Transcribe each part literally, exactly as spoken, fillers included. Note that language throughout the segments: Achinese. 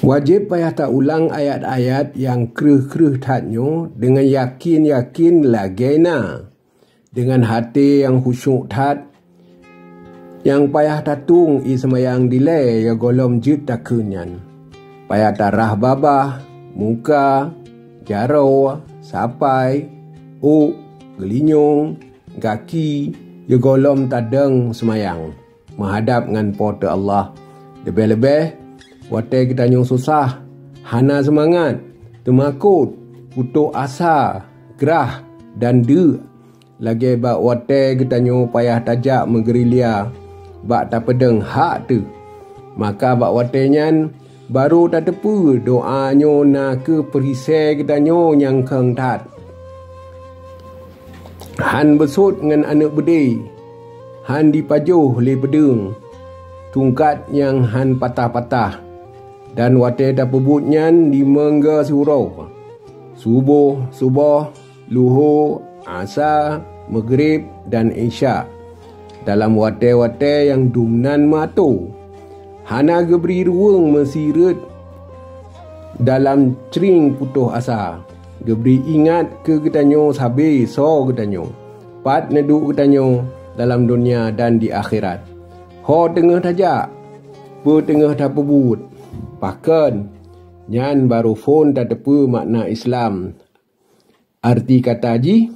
Wajéb payah taulang ayat-ayat nyang kreueh-kreueh that nyoe deungon yakin-yakin lagée na, deungon até nyang khusyuk that, nyang payah tatueng ie seumayang dilée nyang gohlom jeuet takheun nyan. Payah tarhah babah, muka, jaroe, sapai, ôk, geulinyueng, gaki, nyang gohlom tadong seumayang meuhadab ngon Po teu Allah. Leubeh-leubeh watée geutanyoe susah, hana seumangat, teumakot, putôh asa, grah, dan deuk, lagée bak watée geutanyoe payah tajak meugerilya bak tapeudong hak teuh. Maka bak watée nyan barô tateupeue doá nyoe na kheueh peurisée geutanyoe nyang kheun that. Hán beusôt ngon aneuëk beudé, hán jipajoh lé peudeueng, tungkat nyang hán patah-patah, dan watée tapeubuet nyan di meungga siuroe, suboh, suboh, luho, asa, meugrib, dan isya, dalam watée-watée nyang dumnan meuato. Hana geubri ruweueng meusi rhot dalam cring putôh asa. Geubri ingat keu geutanyoe sabe soe geutanyoe, pat neuduek geutanyoe dalam donya dan di akhirat. Ho teungoh tajak, peue teungoh tapeubuet, pakon, nyan barô phon tateupeue makna Islam. Arti kata jih,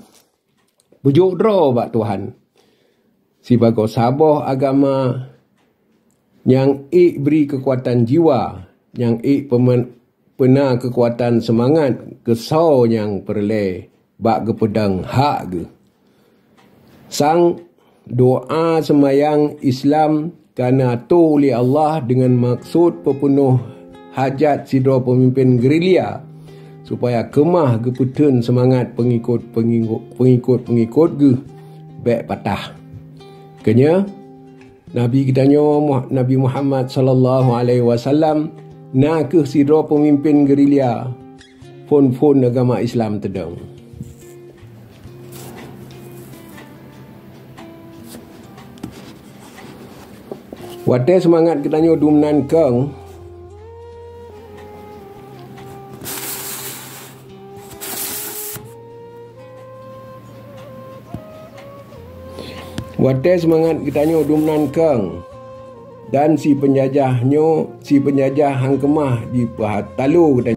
beujok droe bak Tuhan. Sibagoe saboh agama nyang ék bri keukuatan jiwa, nyang ék peumen-, peuna keukuatan seumangat keu soe nyang peureulée bak geupeudong hak geuh. Sang doá seumayang Islam ka neuato lé Allah deungon maksud peupeunoh hajat sidroe peumimpén gerilya, supaya keumah geupeutheun seumangat peungikot-peungikot, peungikot-peungikot geuh bék patah. Keunyoe, Nabi geutanyoe Muh-, Nabi Muhammad sallallahu alaihi wasallam na kheueh sidroe peumimpén gerilya phon-phon agama Islam teudong. Watée seumangat geutanyoe dumnan kong, watée seumangat geutanyoe dumnan kong, dan si peunjajah nyoe, si peunjajah hán keumah jipeuhatalo geutanyoe.